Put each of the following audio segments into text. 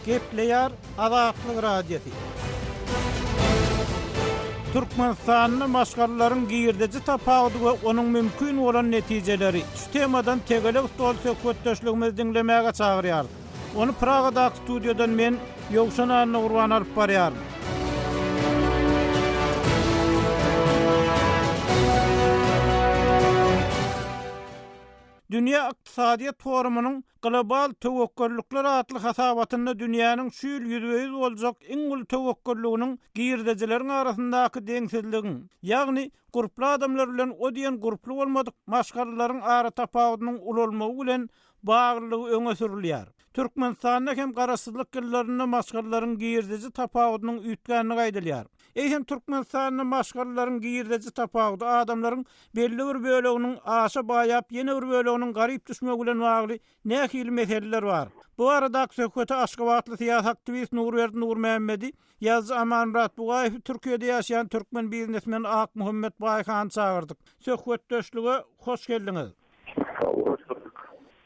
Gepleýär Azatlyk Radiosy. Türkmenistanda maşgalalaryň girdeji tapawudy we onuň mümkin bolan netijeleri şu temadan tegelek stol söhbetdeşligimizi diňlemäge çagyrýarys. Ony Pragadaky studiýadan men, Ýowşan Annagurban alyp barýaryn. Dünýä ykdysadyýet forumynyň Global töwekgellikler atly hasabatynda dünýäniň şu ýyl ýüzbe-ýüz boljak iň uly töwekgelliginiň girdejileriň arasyndaky deňsizligiň, ýagny gurply adamlar bilen o diýen gurply bolmadyk maşgalalaryň aratapawudynyň ulalmagy bilen baglylygy öňe sürülýär. Türkmenistanda hem garaşsyzlyk ýyllarynda maşgalalaryň girdeji tapawudynyň üýtgändigi aýdylýar. Eýsem Türkmenistanda maşgalalaryň girdeji tapawudy adamlaryň belli bir böleginiň aşa baýap, ýene bir böleginiň garyp düşmegi bilen bagly nähili meseleler bar? Bu baradaky söhbete aşgabatly syýasy aktiwist Nurberdi Nurmämmedi, ýazyjy Amanmyrat Bugaýewi, Türkiýede ýaşaýan türkmen biznesmeni Akmuhammet Baýhany çagyrdyk. Söhbetdeşlige hoş geldiňiz! Sag boluň.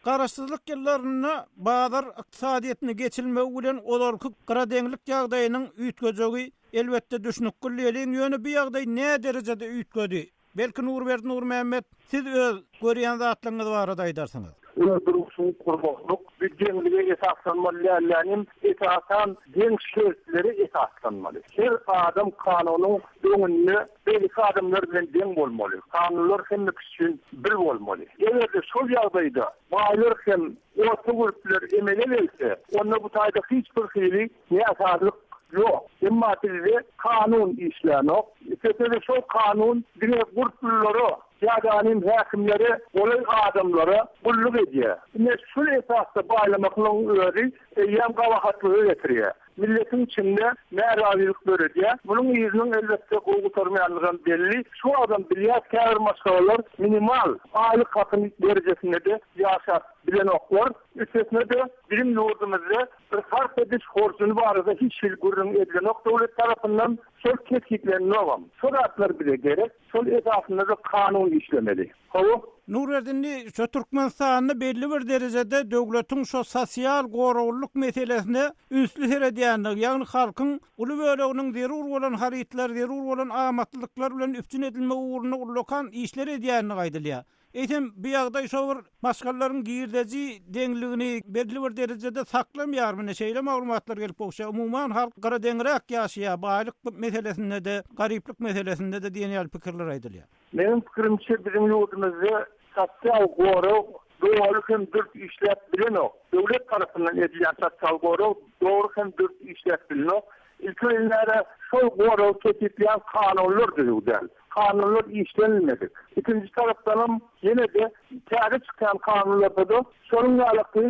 Garaşsyzlyk ýyllarynda bazar ykdysadyýetine geçilmegi bilen ozalky gyradeňlik ýagdaýynyň üýtgejegi, elbetde, düşnükli diýeliň, ýöne bu ýagdaý näderejede üýtgedi? Belki, Nurberdi Nurmämmet, siz öz görýän zatlaryňyz barada aýdarsyňyz. Öz durmuşyňy gurmaklyk bir deňlige esaslanmaly däl, esasan deň şertlere esaslanmaly. Her adam kanunyň öňünde beýleki adamlar bilen deň bolmaly. Kanunlar hemme kişi üçin bir bolmaly. Eger-de şol ýagdaýda baýlar hem orta gürpler emele gelse, onda bu taýda hiç bir hili näsazlyk ýok. Emma bizde kanun işlänok. Üstesine-de şol kanun diňe gurplulara ýa-da anym häkimlere golaý adamlara gulluk edýär. Ine şul esasda baýlamaklygyň özi eýýäm gabahatlyga getirýär. Milletiň içinde närazylyk döredýär. Munuň yzynyň elbetde gowy gutarmaýanlygam belli. Şu wagtam bilýäs käbir maşgalalar minimal aýlyk hakyny derejesinde-de ýaşap bilenoklar. Üstesine-de biziň ýurdumyzda bir sarp ediş horjuny barada hiç hili gürrüň edilenok döwlet tarapyndan. Şol kesgitlenenogam. Şo zatlar bize gerek. Şol esasynda-da kanun işlemeli. Hawa. Nurberdi indi şo Türkmenistanda belli bir derejede döwletiň şo sosial goraglylyk meselesine ünsli seredýändigi, ýagny halkyň uly böleginiň zerur bolan harytlar, zerur bolan amatlylyklar bilen üpjün edilmegi ugrunda ullakan işler edýändigi aýdylýar. Eýsem, bu ýagdaý şo bir maşgalalaryň girdeji deňligini belli bir derejede saklamaýarmy? Ine, şeýle maglumatlar gelip gowuşýar. Umuman, halk gyradeňräk ýaşaýar, baýlyk meselesinde-de, garyplyk meselesinde-de diýen ýaly pikirler aýdylýar. Meniň pikirimçe, biziň ýurdumyzda sosial gorag doly hem dürs işläp bilenok. Döwlet tarapyndan edilýän sosial gorag dogry hem dürs işläp bilenok. Ilki bilen-ä şol goragy kesgitleýän kanunlar düzüw däl. Kanunlar işlenilmedik. Ikinji tarapdanam ýene-de täze çykýan kanunlarda-da şonuň ýalyky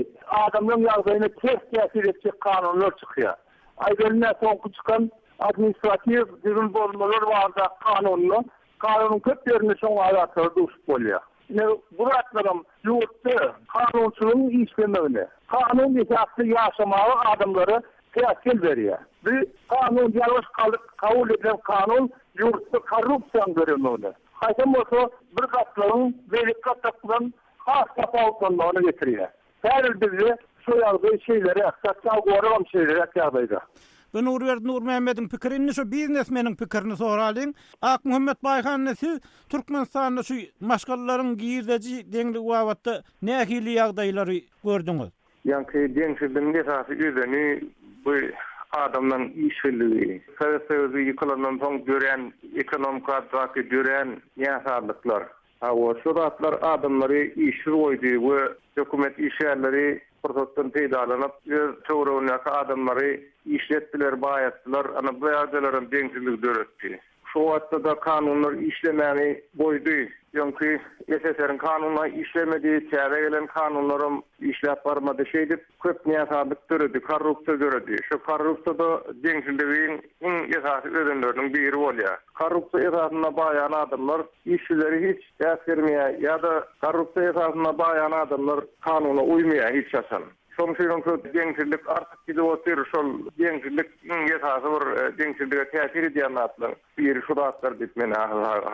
adamlaryň ýagdaýyna ters täsir etjek kanunlar çykýar. Aýdaly-nä soňky çykan administratiw düzgün bozmalar baradaky kanunda kanunyň köp ýerinde şoňa zatlara duşup bolýar. Ine bu zatlaram ýurtda kanunçylygyň işlemegine, kanun esasda ýaşamaga adamlara päsgel berýär. Bu kanun ýalňyş kabul edilen kanun ýurtda korrupsiýanyň döremegine, haýsam bolsa bir gatlagyň beýleki gatlakdan has tapawutlanmagyna getirýär. Häzir bizde şo ýagdaý şeýleräk, sosial goragam şeýleräk ýagdaýda. Bu Nurberdi Nurmämmediň pikiri, indi şu biznesmeniň pikirini soralyň. Akmuhammet Baýhan indi siz Türkmenistanda şu maşgalalaryň girdeji deňligi babatda nähili ýagdaýlary gördüňiz? Ýaňky deňsizligiň esasy özeni bu adamlaryň işsizligi. Sowet Soýuzy ýykylandan soň dörän ekonomikadaky dörän näsazlyklar. Hawa, şu zatlar adamlary işsiz goýdy we hökümet işgärleri pursatdan peýdalanyp, öz töweregindäki adamlary işletdiler, baýatdylar. Ana, bu ýagdaýlaram deňsizligi döretdi. Şu wagtda-da kanunlar işlemäni goýdy. Öňki SSR-iň kanuny işlemedi, täze gelen kanunlaram işläp barmady. Şeýdip, köp näsazlyk döredi, korrupsiýa döredi. Şu korrupsiýa-da deňsizligiň iň esasy özenleriniň biri bolýar. Korrupsiýa esasynda baýan adamlar işçileri hiç äsgermeýär ýa-da korrupsiýa esasynda baýan adamlar kanuna uýmaýar hiç haçan. Şonuň üçinem şu deňsizlik artyp gidip otyr. Şol deňsizlik iň esasy bir deňsizlige täsir edýän zatlaryň biri şu zatlar diýip men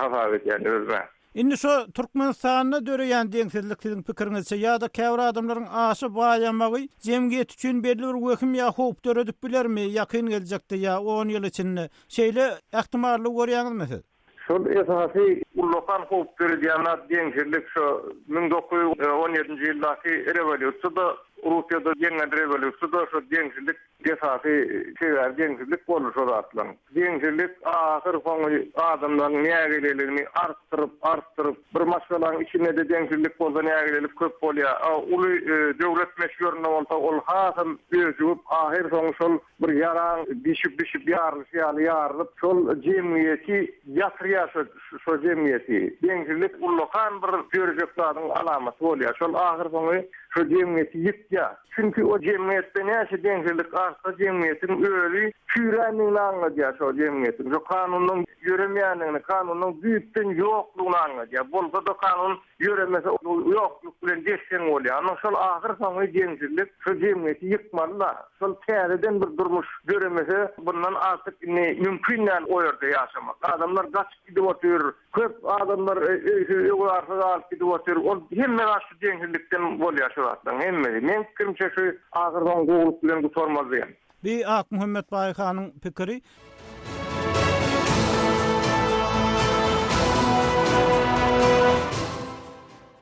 hasap edýän özüm-ä. Indi şo Türkmenistanda döreýän deňsizlik siziň pikiriňizçe ýa-da käbir adamlaryň aşa baýamagy jemgyýet üçin belli bir wehim ýa howp döredip bilermi ýakyn geljekde ýa on ýyl içinde? Şeýle ähtimallygy görýäňizmi siz? Şol esasy ullakan howp döredýän zat deňsizlik şo 1917-nji ýyldaky rewolýusiýada Russiýada ýeňen rewolýusiýada şo deňsizlik esasy sebäbi deňsizlik boldy şo zatlaryň. Deňsizlik ahyr soňy adamlaryň nägileligini artdyryp artdyryp bir maşgalaň içinde-de deňsizlik bolsa nägilelik köp bolýar. A uly döwlet möçberinde bolsa ol hasam öjügip ahyr soňy şol Bir ýaraň bişip-bişip ýarylyşy ýaly ýarylyp, şol jemgyýeti ýatyrýar şo şo jemgyýeti. Deňsizlik ullakan bir dörjek zadyň alamaty bolýar. Şol ahyrsoňy şo jemgyýeti ýykýar. Çünki o jemgyýetde näçe deňsizlik artsa jemgyýetiň özi çüýrändigini aňladýar şo jemgyýetiň. Şo kanunyň ýöremeýändigini, kanunyň düýpden ýoklugyny aňladýar. Bolsa-da kanun Ýöremese ýokluk bilen des-deň bolýar. Onnoň şol ahyrsoňy deňsizlik şo jemgyýeti ýykmaly-da. Şol täzeden bir durmuş döremese, bundan artyk indi mümkin däl o ýerde ýaşamak. Adamlar gaçyp gidip otyr. Köp adamlar öýsüz, öwrarsyz galyp gidip otyr. Ol hemme zat şu deňsizlikden bolýar şu zatlaryň hemmesi. Meň pikirimçe şu ahyrsoňy gowulyk bilen gutarmaz diýen. Bi Akmuhammet Baýhanyň pikiri.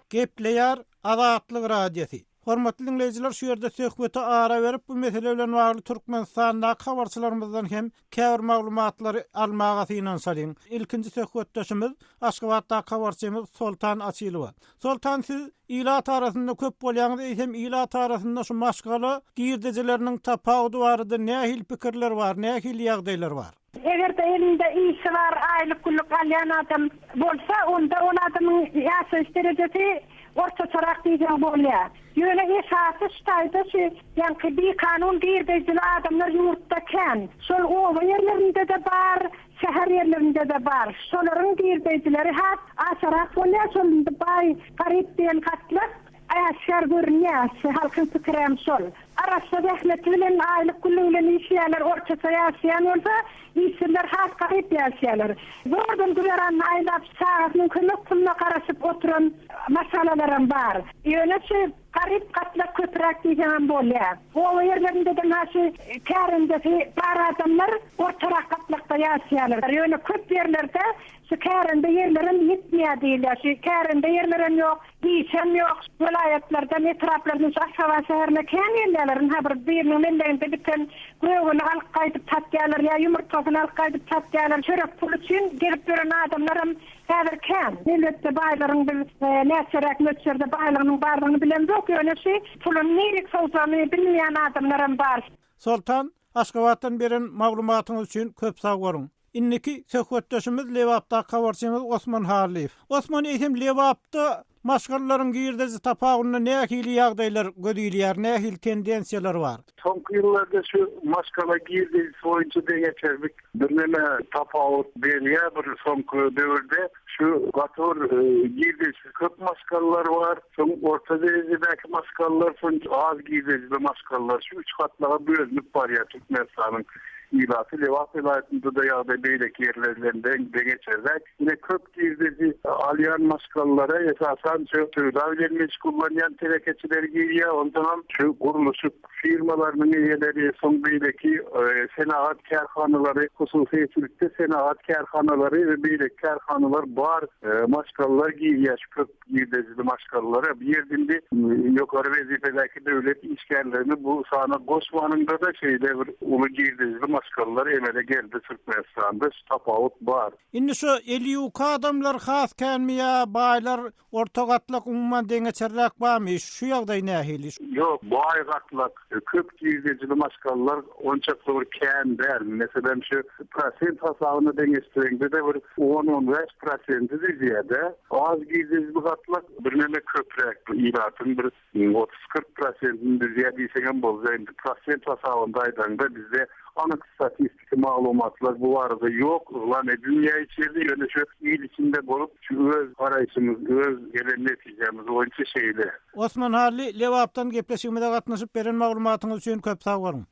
Gepleýär Azatlyk Radiosy. Hormatly diňleýjiler şu ýerde söhbete ara berip bu mesele bilen bagly Türkmenistandaky habarçylarymyzdan hem käbir maglumatlary almaga synanyşalyň. Ilkinji söhbetdeşimiz Aşgabatdaky habarçymyz Soltan Açylowa. Soltan siz ilat arasynda köp bolýaňyz eýsem ilat arasynda şu maşgala girdejileriniň tapawudy barada nähili pikirler bar, nähili ýagdaýlar bar? Eger-de elinde işi bar, aýlyk-günlük alýan adam bolsa, onda ol adamyň ýaşaýyş derejesi ortaçarak diýseň bolýar. Ýöne esasy şu taýda şu ýaňky bikanun girdejili adamlar ýurtda kän. Şol oba ýerlerinde-de bar, Şäher ýerlerinde-de bar. Şolaryň girdejileri has aşarak bolýar. Şol indi baý, garyp diýen gatlak äşgär görünýär. Şu halkyň pikirem şol. Arassa zähmeti bilen, aýlyk-günlük bilen işleýänler ortaça ýaşaýan bolsa, işsizler has garyp ýaşaýarlar. Zordan güzeranyny aýlap, çagasynyň kömek puluna garaşyp oturan maşgalalaram bar. Ýöne şu Garyp gatlak köpräk diýseňem bolýar. Oba ýerlerinde-de naşy kärendesi bar adamlar ortarak gatlakda ýaşaýarlar. Ýöne köp ýerlerde şu kärende ýerlerem ýetmeýär diýilýär. Şu kärende ýerlerem ýok, işem ýok. Welaýatlardan, etraplardan şu Aşgabat şäherine kän gelýärler. Ynha bir biriniň melleginde biten gögüni alyp gaýdyp satýarlar ýa ýumurtgasyny alyp gaýdyp satýarlar. Çörek puly üçin gelip ýören adamlaram Häzir kän. Elbetde baýlaryň biz näçeräk möçberde baýlygynyň bardygyny bilemzok, ýöne şu puluny nirik sowjagyny bilmeýän adamlaram bar. Soltan, Aşgabatdan beren maglumatyňyz üçin köp sag boluň. Indiki söhbetdeşimiz Lebapdaky habarçymyz Osman Hallyýew. Osman eýsem Lebapda maşgalalaryň girdeji tapawunda nähili ýagdaýlar göz ilýär, nähili tendensiýalar bar? Soňky ýyllarda şu maşgala girdejisi boýunça deňeçerlik birneme tapawut berýär. Bir soňky döwürde şu gaty bir girdejisi köp maşgalalar bar. Soň orta derejedäki maşgalalar, soň az girdejili maşgalalar şu üç gatlaga bölünip barýar Türkmenistanyň ilaty. Lebap welaýatynda-da ýagdaý beýleki ýerler bilen deňeçerräk. Ine köp girdeji alýan maşgalalara esasan şu söwda bilen meşgullanýan telekeçiler girýär, onsoňam şu gurluşyk firmalarynyň eýeleri, soň beýleki senagat kärhanalary, hususyýetçilikde senagat kärhanalary we beýleki kärhanalar bar maşgalalar girýär şu köp girdejili maşgalalara. Bu ýerde indi ýokary wezipedäki döwlet işgärlerini bu sana goşmanyňda-da şeýle bir uly girdejili maşgalalar emele geldi Türkmenistanda, şu tapawut bar. Indi şu eli ýuka adamlar has känmi ýa baýlar, orta gatlak umuman deňeçerräk barmy? Şu ýagdaý nähili? Ýok, baý gatlak, köp girdejili maşgalalar onçakly bir kän däl. Meselem, şu prosent hasabyna deňeşdireňde-de bir on-on bäş prosenti düzýär-de. Az girdejili gatlak birneme köpräk, ilatyň bir 30-40 prosentini düzýär diýseňem boljak. Indi prosent hasabynda aýdaňda bizde anyk statistiki maglumatlar bu barada ýok, yglan edilmeýär hiç ýerde. Ýöne şu il içinde bolup, şu öz garaýşymyz, öz gelen netijämiz boýunça şeýle. Osman Hally, Lebapdan gepleşigimize gatnaşyp beren maglumatyňyz üçin köp sag boluň.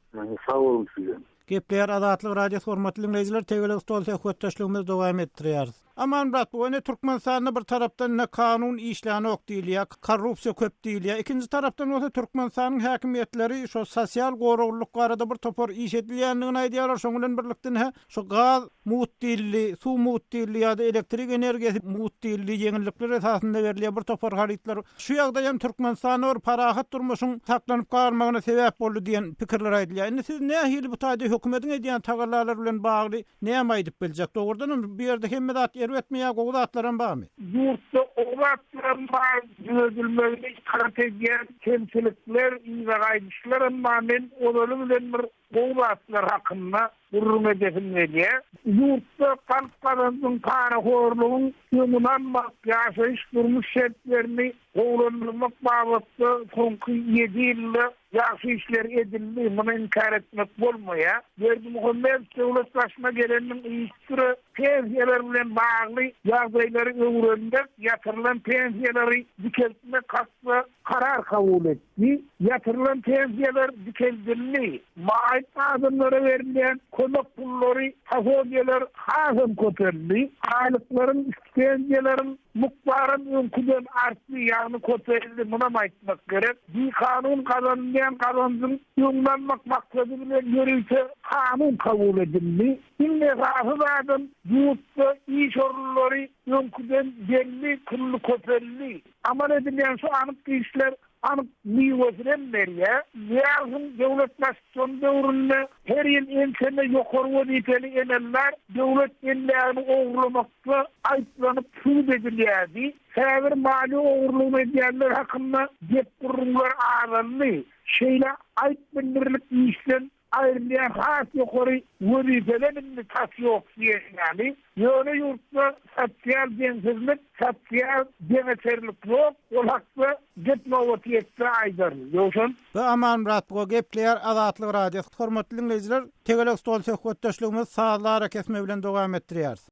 Sag boluň sizem. Gepleýär Azatlyk Radiosy hormatly diňleýjiler tegelek stol söhbetdeşligimizi dowam etdirýäris. Amanmyrat bu ine Türkmenistanda bir tarapdan ine kanun işlänok diýilýär, korrupsiýa köp diýilýär. Ikinji tarapdan bolsa Türkmenistanyň häkimiýetleri şo sosial goraglylyk barada bir topar iş edilýändigini aýdýarlar. Şoň bilen birlikde ine şo gaz mugt diýildi, suw mugt diýildi ýa-da elektrik energiýasy mugt diýildi, ýeňillikler esasynda berilýär bir topar harytlar. Şu ýagdaý hem Türkmenistanda bir parahat durmuşyň saklanyp galmagyna sebäp boldy diýen pikirler aýdylýar. Indi siz nähili bu taýda hökümetiň edýän tagallalary bilen bagly näme aýdyp biljek? Dogrudan hem bu ýerde hemme zat erbetmi ýa gowy zatlaram barmy? Ýurtda gowy zatlaram bar, düzedilmegini talap edýän kemçilikler, yza gaýdyşlaram bar. Men ozaly bilen bir gowy zatlar hakynda gürrüň edesim gelýär. Ýurtda galp gazanjyň, parahorlugyň öňüni almak, ýaşaýyş-durmuş şertlerini gowulandyrmak babatda soňky ýedi ýylda ýagşy işler edildi, muny inkär etmek bolmaýar. Berdimuhamedow döwlet başyna geleniniň yzysüre pensiýalar bilen bagly ýagdaýlary öwrenmek, ýatyrylan pensiýalary dikeltmek hakda karar kabul etdi. Ýatyrylan pensiýalar dikeldildi. Maýyp adamlara berilýän kömek pullary, posobiýalar hasam köpeldi. Aýlyklaryň, stipendiýalaryň mukdaram öňküden artdy, ýagny köpeldi, munam aýtmak gerek. Bikanun gazanylýan gazanjyň öňüni almak maksady bilen ýörite kanun kabul edildi. Iň esasy zadam ýurtda iş orunlary öňküden belli külli köpeldi. Amal edilýän şu anyk işler anyk miwesini hem berýär. Nyýazowyň döwlet Baştutany döwründe her ýyl ençeme ýokary wezipeli emeldar döwlet emlägini ogurlamakda aýyplanyp sud edilýärdi. Häzir maliýe ogurlygyny edýänler hakynda gep-gürrüňler azaldy. Şeýle aýyp bildirilip işden aýrylýan has ýokary wezipeden indi tas ýok diýen ýaly. Ýöne ýurtda sosial deňsizlik, sosial deňeçerlik ýok, ol hakda gep nobaty ýetse aýdaryn. Ýowşan. Bu Amanmyrat Buga gepleýär Azatlyk Radiosy. Hormatly diňleýjiler, Tegelek stol söhbetdeşligimizi sazly arakesme bilen dowam etdirýäris.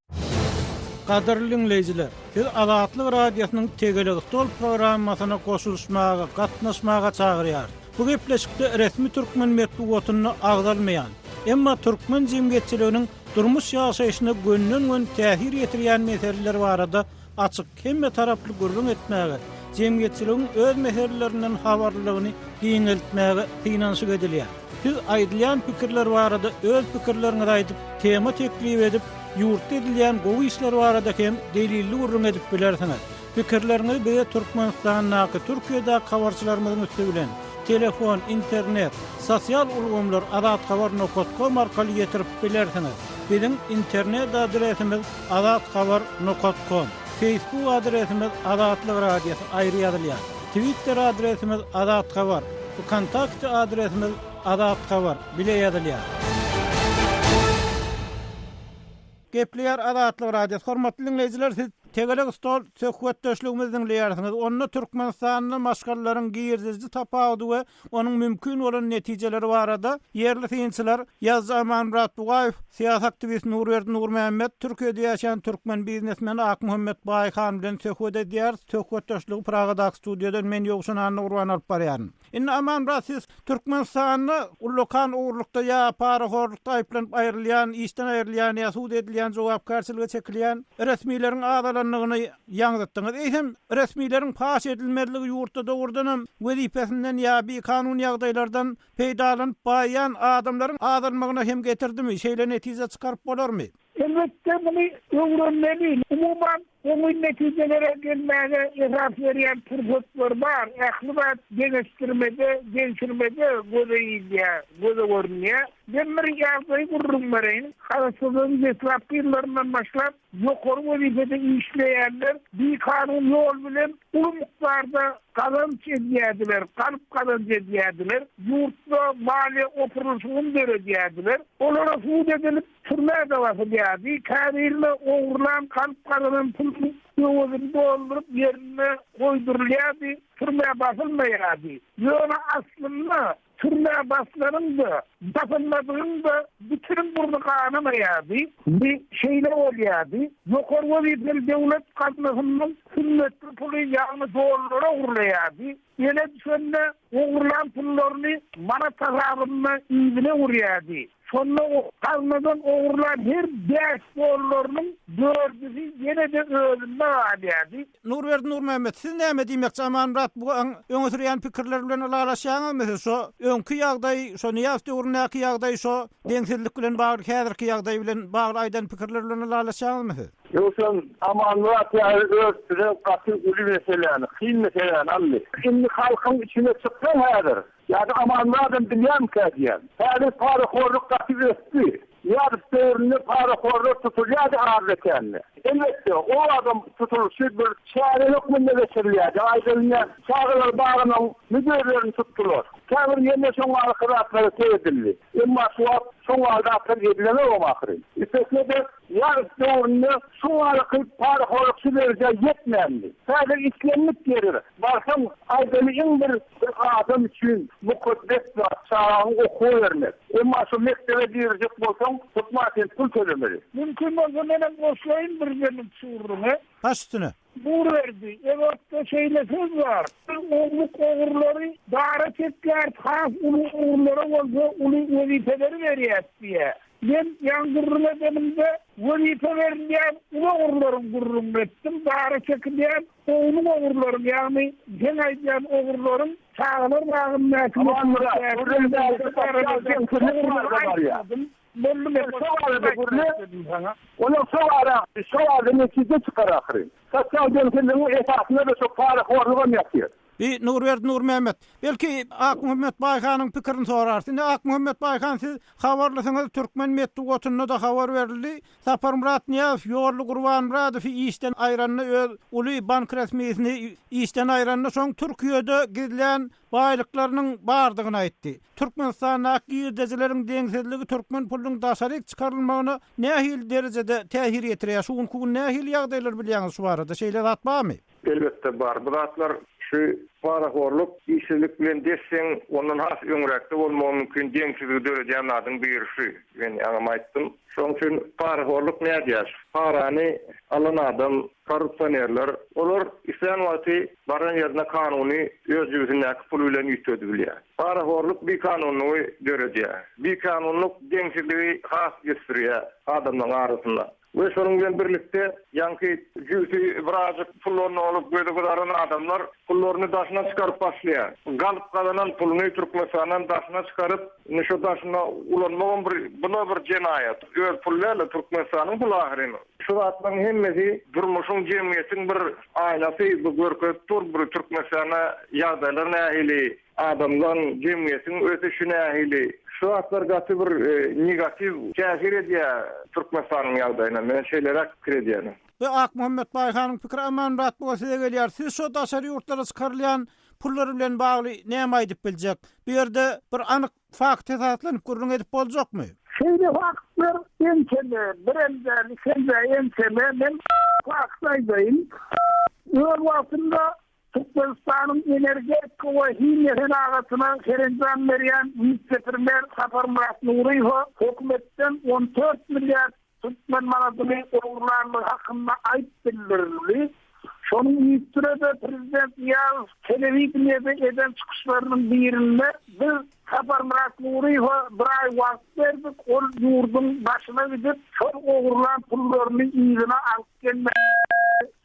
Gadyrly diňleýjiler, sizi Azatlyk Radiosynyň Tegelek stol programmasyna goşulyşmaga, gatnaşmaga çagyrýarys. Bu gepleşikde resmi türkmen metbugatynda agzalmaýan, emma türkmen jemgyýetçiliginiň durmuş ýaşaýşyna gönden-göni täsir ýetirýän meseleler barada açyk, hemmetaraply gürrüň etmäge, jemgyýetçiligiň öz meselelerinden habarlylygyny giňeltmäge synanyşyk edilýär. Siz aýdylýan pikirler barada öz pikirleriňizi aýdyp, tema teklip edip, ýurtda edilýän gowy işler barada hem delilli gürrüň edip bilersiňiz. Pikirleriňizi bize Türkmenistandaky, Türkiýedäki habarçylarymyzyň üsti bilen, telefon, internet, sosial ulgamlar azathabar nokat kom arkaly ýetirip bilersiňiz. Biziň internet adresimiz azathabar nokat kom. Facebook adresimiz Azatlyk Radiosy aýry ýazylýar. Twitter adresimiz azathabar. Wkontakte adresimiz azathabar bile ýazylýar. Gepleýär Azatlyk Radiosy. Hormatly diňleýjiler siz Tegelek stol söhbetdeşligimizi diňleýärsiňiz. Onda Türkmenistanda maşgalalaryň girdejli tapawudy we onuň mümkin bolan netijeleri barada ýerli synçylar ýazyjy Amanmyrat Bugaýew, syýasy aktiwist Nurberdi Nurmämmet, Türkiýede ýaşaýan türkmen biznesmeni Akmuhammet Baýhan bilen söhbet edýäris. Söhbetdeşligi Pragadaky studiýadan men Ýowşan Annagurban alyp barýaryn. Indi Amanmyrat siz Türkmenistanda ullakan ogurlykda ýa parahorlukda aýyplanyp aýrylýan, işden aýrylýan ýa sud edilýän, jogapkärçilige çekilýän resmileriň azalandygyny ýaňzytdyňyz. Eýsem, resmileriň paş edilmezligi ýurtda dogrudanam wezipesinden ýa bikanun ýagdaýlardan peýdalanyp baýaýan adamlaryň azalmagyna hem getirdimi? Şeýle netije çykaryp bolarmy? Elbetde, muny öwrenmeli. Umuman, oňyn netijelere gelmäge esas berýän pursatlar bar. Ähli zat deňeşdirmede, degşirmede göze ilýär, göze görünýär. Men bir ýagdaýy gürrüň bereýin. Garaşsyzlygyň deslapky ýyllaryndan başlap, ýokary wezipede işleýänler bikanun ýol bilen uly mukdarda gazanç edýärdiler, galp gazanç edýärdiler, ýurtda maliýe opurylyşygyny döredýärdiler. Olara sud edilip, türmä-de basylýardy. Käbirine ogurlan, galp gazanan pulunyň öwezini dolduryp, ýerinde goýdurylýardy, türmä basylmaýardy. Ýöne aslynda Türmä basylanyň-da, basylmadygyň-da bitiniň burny ganamaýardy. Bu şeýle bolýardy, ýokary wezipeli döwlet gaznasyndan hümmetli puly, ýagny dollary ogurlaýardy. Ele düşende, ogurlan pullaryny manat hasabynda yzyna öwürýärdi. Şonda o gaznadan ogurlan her bäş dollarynyň dördüsi ýene-de özünde galýardy. Nurberdi Nurmämmet, siz näme diýmekçi Amanmyrat bu öňe sürýän pikirleri bilen ylalaşýaňyzmy siz şo öňki ýagdaý şo Nyýazow döwründäki ýagdaý şo deňsizlik bilen bagly häzirki ýagdaý bilen bagly aýdan pikirleri bilen ylalaşýaňyzmy siz? Ýogsam Amanmyrat ýaly öz üstüne gaty uly meseläni, kyn meseläni aldy. Indi halkyň içine çyksaň häzir, Ýa-da Amanmyradam bilýärmikä diýýän. Häzir parahorluk gaty ösdi. Nyýazow döwründe parahorlar tutulýardy azda-kände. Elbetde, o adam tutulyşy bir çäre hökmünde geçirilýärdi. Aýdalyň, çagalar bagynyň müdirlerini tutdular. Käbir ýene şoň ýaly zatlara seredildi. Emma şu wagt şoň ýaly zatlar edilenogam ahyryn. Üstesine-de, Nyýazow döwründe şu ýalyky parahorluk şu derejä ýetmändi. Häzir islendik ýere barsaň, aýdaly iň bir bir adam üçin mukaddes zat, çagaňy okuwa bermek. Emma şu mekdebe girjek bolsaň, hökman sen pul tölemeli. Mümkin bolsa menem goşulaýyn birjemik şu gürrüňe. Baş üstüne. Nurberdi, Ebapda şeýle söz bar, Biz ownuk ogurlary dara çekýäris, has uly ogurlara bolsa uly wezipeleri berýäris diýýär. Men ýaňy gürrüň edenimde wezipe berilýän uly ogurlaryň gürrüňini etdim, dara çekilýän ownuk ogurlaryň, ýagny seň aýdýan ogurlaryň çagalar bagyndaky Amanmyrat, gürrüň bärde sosial deňsizlik barada barýar. Boldy men Şo barada gürle, olar şo bara, şo barada netije çykar ahyryn. Sosial deňsizligiň esasynda-da şo parahorlugam ýatyr. Bi Nurberdi Nurmämmet. Belki Akmuhammet Baýhanyň pikirini sorarys. Indi Akmuhammet Baýhan siz habarlysyňyz türkmen metbugatynda-da habar berildi. Saparmyrat Nyýazow Ýolly Gurbanmyradowy işden aýranda öz uly bank resmisini işden aýranda şoň Türkiýede gizlän baýlyklarynyň bardygyny aýtdy. Türkmenistandaky girdejileriň deňsizligi türkmen pulunyň daşaryk çykarylmagyna nähili derejede täsir ýetirýär? Şu günki gün nähili ýagdaýlar bilýäňiz şu barada? Şeýle zat barmy? Elbetde bar. Bu zatlar şu parahorluk, işsizlik bilen des-deň, ondan has öňräkde bolmagy mümkin deňsizligi döredýän zadyň biri şu. Men ýaňam aýtdym. Şonuň üçin parahorluk nädýär? Parany alan adam Korrupsionerler, olar islän wagty baran ýerinde kanuny öz jübüsindäki puly bilen üýtgedip bilýär. Parahorluk bikanunlygy döredýär. Bikanunlyk deňsizligi has ösdürýär adamlaryň arasynda. We şonuň bilen birlikde ýaňky jübüsi birazjyk pullarynda bolup gözi gyzaran adamlar pullaryny daşyna çykaryp başlaýar. Galyp gazanan puluny Türkmenistandan daşyna çykaryp, indi şo daşyna ulanmagam bir bu-da bir jenaýat. Öz puly däl-de Türkmenistanyň puly ahyryn. Şu zatlaryň hemmesi durmuşyň, jemgyýetiň bir aýnasy, bu görkezip dur bir Türkmenistanda ýagdaýlar nähili, adamlaryň, jemgyýetiň ösüşi nähili. Şu zatlar gaty bir negatiw täsir edýär Türkmenistanyň ýagdaýyna, men şeýleräk pikir edýän. Bu Akmuhammet Baýhanyň pikiri Amanmyrat buga size gelýär. Siz şo daşary ýurtlara çykarylýan pullar bilen bagly näme aýdyp biljek? Bu ýerde bir anyk Fakta esaslanyp gürrüň edip boljakmy? Şeýle faktlar ençeme, birem däl, ikem däl, ençeme. Men fakt aýdaýyn. Öz wagtynda Türkmenistanyň energetika we himiýa senagatyna serenjam berýän wise-premýer Saparmyrat Nuryýewe hökümetden 14 milliard Türkmen manadyny ogurlandygy hakynda aýyp bildirildi. Şonuň üstüne-de prezident Nyýazow telewideniýede eden çykyşlarynyň birinde Biz Saparmyrat Nuryýewe bir aý wagt berdik, ol ýurduň başyna gidip, şol ogurlan pullaryny yzyna alyp gelmäge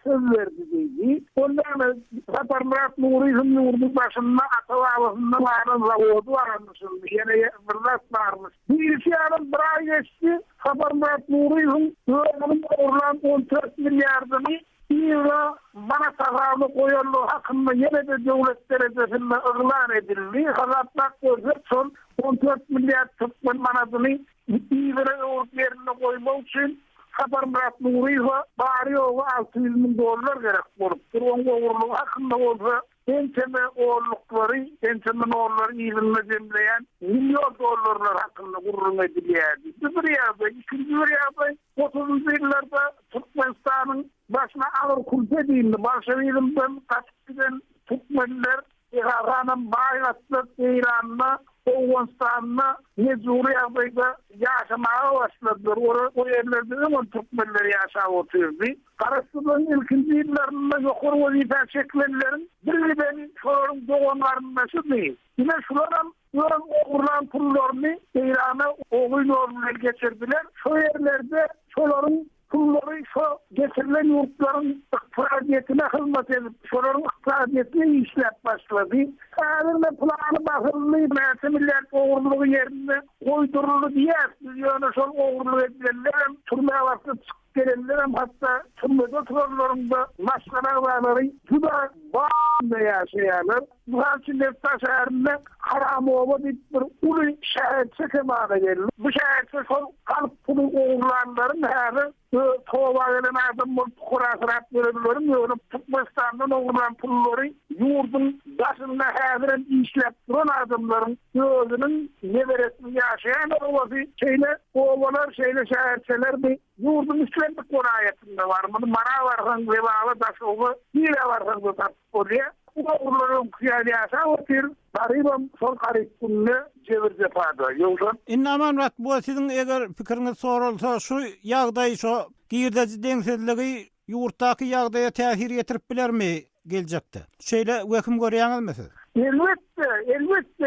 söz berdi diýdi. Ol näme, Saparmyrat Nuryýewiň ýurduň başynda ata-babasyndan galan zawody barmyşyn, ýene bir zat barmyş. Birisi ýalam bir aý geçdi, Saparmyrat Nuryýewiň özüniň ogurlan 14 milliardyny yza manat hasabyna goýanlygy hakynda ýene-de döwlet derejesinde yglan edildi. Hasaplap görsek, şol 14 milliard türkmen manadyny yzyna öwrüp ýerinde goýmak üçin Saparmyrat Nuryýewe bary-ýogy 600 müň dollar gerek bolupdyr. Oň ogurlygy hakynda bolsa Ençeme onluklary, ençeme nollary yzynda jemleýän million dollarlar hakynda gürrüň edilýärdi. Bu bir ýagdaý. Ikinji bir ýagdaý, otuzynjy ýyllarda Türkmenistanyň başyna agyr külpet indi. Bolşewizmden gaçyp giden türkmenler, esasanam baý gatlak Eýranda, Owganystanda mejbury ýagdaýda ýaşamaga başladylar. O ýerlerde öňem türkmenler ýaşap otyrdy. Garaşsyzlygyň ilkinji ýyllarynda ýokary wezipä çekilenleriň birgideni şolaryň dogan-garyndaşydy. Ine, şularam. Öz ogurlan pullaryny Eýrana ogry ýol bilen geçirdiler. Şo ýerlerde şolaryň pullary şo geçirilen ýurtlaryň ykdysadyýetine hyzmat edip, şolaryň ykdysadyýetine işläp başlady. Häzir-de plany basyldy, näçe milliard ogurlygy ýerinde goýduryldy diýýäris biz, ýöne şol ogurlyk edilenlerem, türmä basylyp çykyp gelenlerem, hatda türmede oturanlaryň-da maşgala agzalary juda baý ýaşaýarlar. Mysal üçin, Lebap şäherinde Haramoba diýip bir uly şäherçe kemala geldi. Bu şäherçe şol galp puly ogurlanlaryň häzir öz toba gelen adam bolup pukarasyrap ýörenleriň ýöne Türkmenistandan ogurlan pullary ýurduň daşynda häzirem işläp duran adamlaryň özüniň neberesiniň ýaşaýan obasy. Şeýle obalar, şeýle şäherçeler bu ýurduň islendik welaýatynda bar. Muny Mara barsaň, Lebaba, Daşoguza, nirä barsaň-da tapyp Bolýa. Bu ogrular öňküsi ýaly ýaşap otyr, garybam şol garyp günde jebir-jepada. Ýowşan. Indi Amanmyrat bu siziň eger pikiriňiz soralsa şu ýagdaý şo girdeji deňsizligi ýurtdaky ýagdaýa täsir ýetirip bilermi geljekde? Şeýle wehim görýäňizmi siz? Elbetde, elbetde,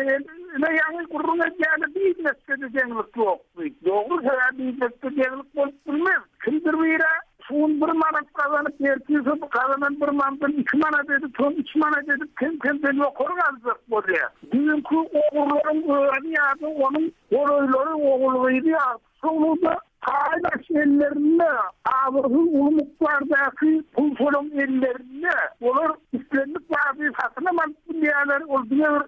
ine ýaňy gürrüň edýäni biznesde-de deňlik ýok diýip. Dogry sebäbi biznesde deňlik bolup bilmez. Kimdir biri Şu gün bir manat gazanyp, ertir şo gazanan bir manatdan iki manat edip, soň üç manat edip, kem-kemden ýokary galjak bolýar. Düýnki ogurlaryň özi ýa-da onuň golaýlary, ogul-gyzy agtyk-çowlugy-da paýbaş ellerinde, abyrsyz uly mukdardaky pul şolaň ellerinde. Olar islendik zady satynam alyp bilýärler, ol diňe bir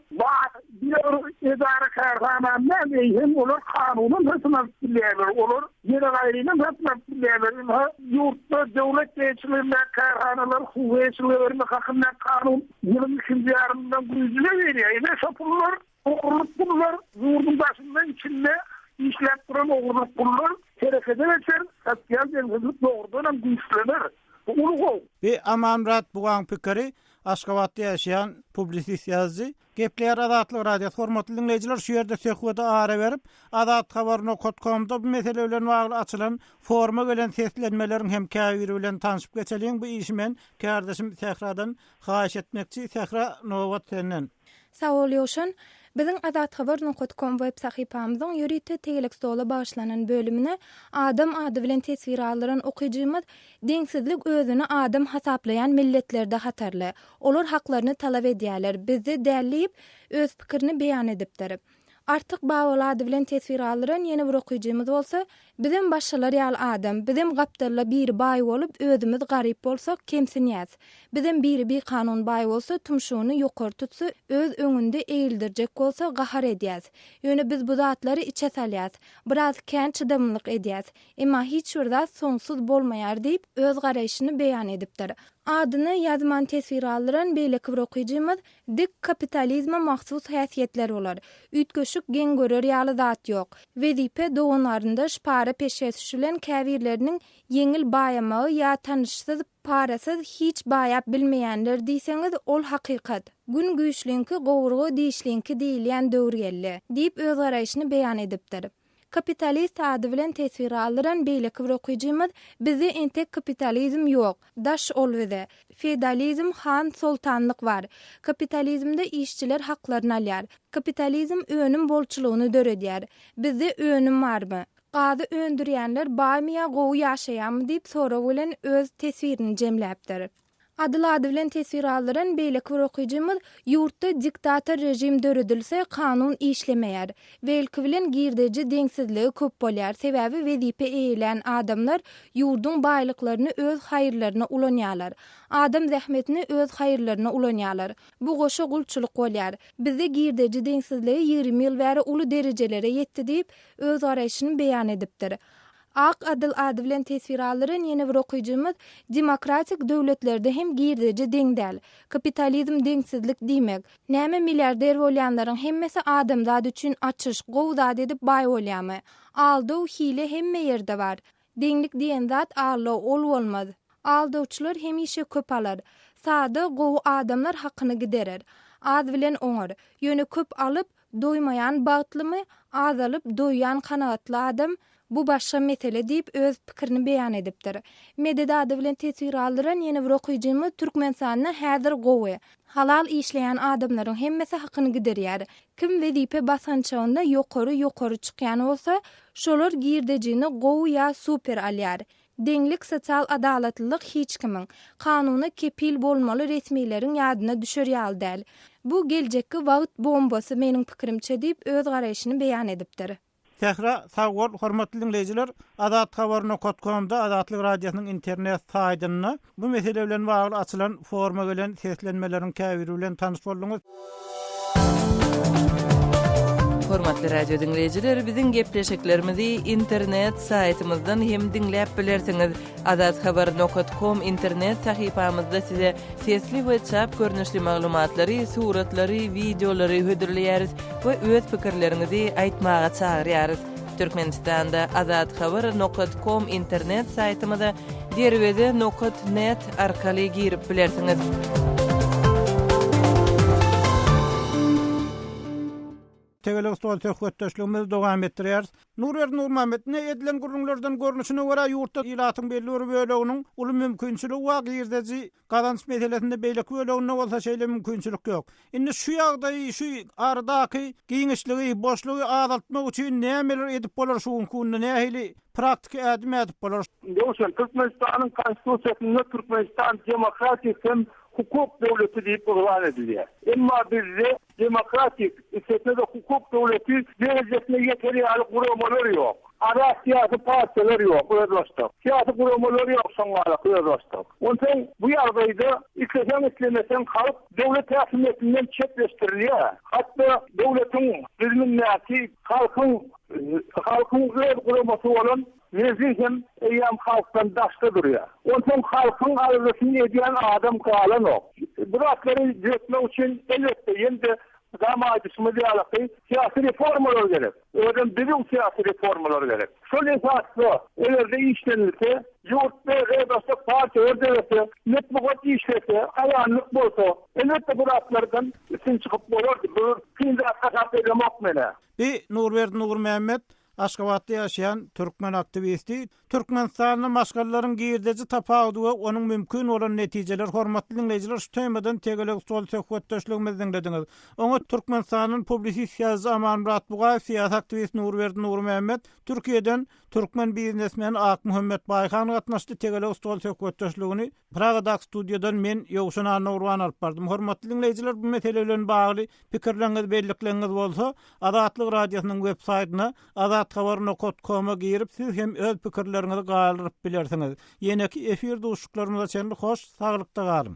diňe bir edara-kärhanany däl, eýsem olar kanunam satyn alyp bilýärler. Olar Ýene gaýrynam satyn alyp bilýärler. Ynha, ýurtda döwlet eýeçiligindäki kärhanalary hususy eýeçilige bermek hakyndaky kanun ýylyň ikinji ýarymyndan güýjüne girýär. Ine, şo pullar, ogurlyk pullar, ýurduň daşynda, içinde işläp duran ogurlyk pullar herekete geçer, sosial deňsizlik dogrudanam güýçlener. Bu uly howp. Bi Amanmyrat Bugaň pikiri, Aşgabatda ýaşaýan publisist ýazyjy. Gepleýär Azatlyk Radiosy hormatly diňleýjiler şu ýerde söhbede ara berip Azathabar nokat komda bu mesele bilen bagly açylan foruma gelen seslenmeleriň hem käbiri bilen tanşyp geçeliň bu işi men kärdeşim Sähradan haýyş etmekçi Sähra nobat senden. Sag bol Ýowşan. Biziň Azathabar nokat kom web sahypamyzyň ýörite tegelek stola bagyşlanan bölümine Adam ady bilen teswir galdyran okyjymyz Deňsizlik özüni adam hasaplaýan milletlerde hatarly. Olar haklaryny talap edýärler, bizde däl diýip, öz pikirini beýan edipdir. Artyk Babaly ady bilen teswir galdyran ýene bir okyjymyz bolsa, Bizem başgalar ýaly adam, bizem gapdalda biri baý bolup, özümiz garyp bolsak, kemsinýäs. Bizem biri bikanun baý bolsa, tumşugyny ýokary tutsa, öz öňünde egildirjek bolsa, gahar edýäs. Ýöne biz bu zatlary içe salýas. Biraz kän çydamlylyk edýäs. Emma hiç bir zat soňsuz bolmaýar diýip, öz garaýşyny beýan edipdir. Adyny ýazman teswir galdyran beýleki bir okyjymyz, Dik kapitalizme mahsus häsiýetler bolar. Üýtgeşik geň görer ýaly zat ýok. Wezipe, dogan-garyndaş, para-peşgeş bilen käbirleriniň ýeňil baýamagy ýa tanyşsyz, parasyz hiç baýap bilmeýänler diýseňiz, ol hakykat. Gün güýçliňki, gowurga dişliňki diýilýän döwür geldi. Diýip, öz garaýşyny beýan edipdir. Kapitalist ady bilen teswir galdyran beýleki bir okyjymyz, Bizde entek kapitalizm ýok. Daş ol bize. Feodalizm, han, soltanlyk bar. Kapitalizmde işçiler haklaryny alýar. Kapitalizm önüm bolçulygyny döredýär. Bizde önüm barmy? Gazy öndürýänler baýmy ýa gowy ýaşaýarmy diýip sorag bilen öz teswirini jemläpdir. Adyl ady bilen teswir galdyran beýleki bir okyjymyz, Ýurtda diktator režim döredilse, kanun işlemeýär. Belki bilen girdeji deňsizligi köp bolýar, sebäbi wezipe eýelän adamlar ýurduň baýlyklaryny öz haýyrlaryna ulanýarlar. Adam zähmetini öz haýyrlaryna ulanýarlar. Bu goşa gulçulyk bolýar. Bizde girdeji deňsizligi 20 ýyl bäri uly derejelere ýetdi diýip, öz garaýşyny beýan edipdir. Ak Adyl ady bilen teswir aldyran ýene bir okyjymyz, Demokratik döwletlerde hem girdeji deň däl. Kapitalizm deňsizlik diýmek. Näme milliarder bolýanlaryň hemmesi adamzat üçin açyş, gowy zat edip baý bolýamy? Aldaw, hile hemme ýerde bar. Deňlik diýen zat aldaw, ol bolmaz. Aldawçylar hemişe köp alar. Sada, gowy adamlar hakyny giderer. Az bilen oňar. Ýöne köp alyp, Doýmaýan bagtlymy, azalyp, doýýan kanagatly adam? Bu başga mesele diýip, öz pikirini beýan edipdir. Medet ady bilen teswir galdyran ýene bir okyjymyz Türkmenistanda häzir gowy. Halal işleýän adamlaryň hemmesi hakyny gidirýär. Kim wezipe basgançagynda ýokary ýokary çykýan bolsa, şolar girdejini gowy ýa super alýar. Deňlik sosial adalatlylyk hiç kimiň, kanuna kepil bolmaly resmileriň ýadyna düşer ýaly däl. Bu geljekki wagt bombasy meniň pikirimçe diýip öz garaýşyny beýan edipdir. Sähra sag bol hormatly diňleýjiler Azathabar nokat komda Azatlyk Radiosynyň internet saýdynda bu mesele bilen bagly açylan foruma gelen seslenmeleriň käbiri bilen tanyş bolduňyz. Hormatly radio diňleýjiler, biziň gepleşiklerimizi internet saýtymyzdan hem diňläp bilersiňiz. Azathabar nokat kom internet sahypamyzda size sesli we çap görnüşli maglumatlary, suratlary, wideolary hödürleýäris we öz pikirleriňizi aýtmaga çagyrýarys. Türkmenistanda Azathabar nokat kom internet saýtymyza Derweze nokat net arkaly girip bilersiňiz. Tegelek stol söhbetdeşligimizi dowam etdirýäris. Nurberdi Nurmammet, ine edilen gürrüňlerden görnüşine görä ýurtda ilatyň belli bir böleginiň uly mümkinçiligi bar girdeji gazanç meselesinde beýleki böleginde bolsa şeýle mümkinçilik ýok. Indi şu ýagdaýy şu aradaky giňişligi, boşlugy azaltmak üçin nämeler edip bolar şu günki günde nähili praktiki ädim ädip bolar? Röwşen, Türkmenistanyň Konstitusiýasynda Türkmenistan demokratik hem hukuk döwleti diýip yglan edilýär. Emma bizde demokratik, üstesine-de hukuk döwleti derejesine ýeter ýaly guramalar ýok. Azat syýasy partiýalar ýok özbaşdak. Syýasy guramalar ýok şoň galak özbaşdak. Onsoň bu ýagdaýda isleseň-islemeseň halk döwlet häkimiýetinden çetleşdirilýär. Hatda döwletiň düzümindäki halkyň halkyň öz guramasy bolan Mejlis hem eýýäm halkdan daşda durýar. Onsoň halkyň aladasyny edýän adam galanok. Bu zatlary düzetmek üçin elbetde ýene-de mydama aýdyşymyz ýalyky syýasy reformalar gerek. Özem düzüw syýasy reformalar gerek. Şol esasda eger-de işlenilse, ýurtda özbaşdak partiýalar dörese, metbugat işlese, aýanlyk bolsa, elbetde bu zatlardan üstün çykyp bolardy. Bu kyn zat hasap edemok men-ä. Bi Nurberdi Nurmämmet Aşgabatda ýaşaýan türkmen aktiwisti, Türkmenistanda maşgalalaryň girdeji tapawudy we onuň mümkin bolan netijeleri hormatly diňleýjiler şu temadan tegelek stol söhbetdeşligimizi diňlediňiz. Oňa Türkmenistandan publisist ýazyjy Amanmyrat Bugaýew, syýasy aktiwist Nurberdi Nurmämmet, Türkiýeden türkmen biznesmeni Akmuhammet Baýhan gatnaşdy tegelek stol söhbetdeşligini Pragadaky studiýadan men Ýowşan Annagurban alyp bardym. Hormatly diňleýjiler, bu mesele bilen bagly pikirleriňiz, bellikleriňiz bolsa, Azatlyk Radiosynyň web saýtyna azathabar nokat koma girip, siz hem öz pikirleriňizi galdyryp bilersiňiz. Ýeneki efir duşuşyklarymyza çenli hoş, saglykda galyň!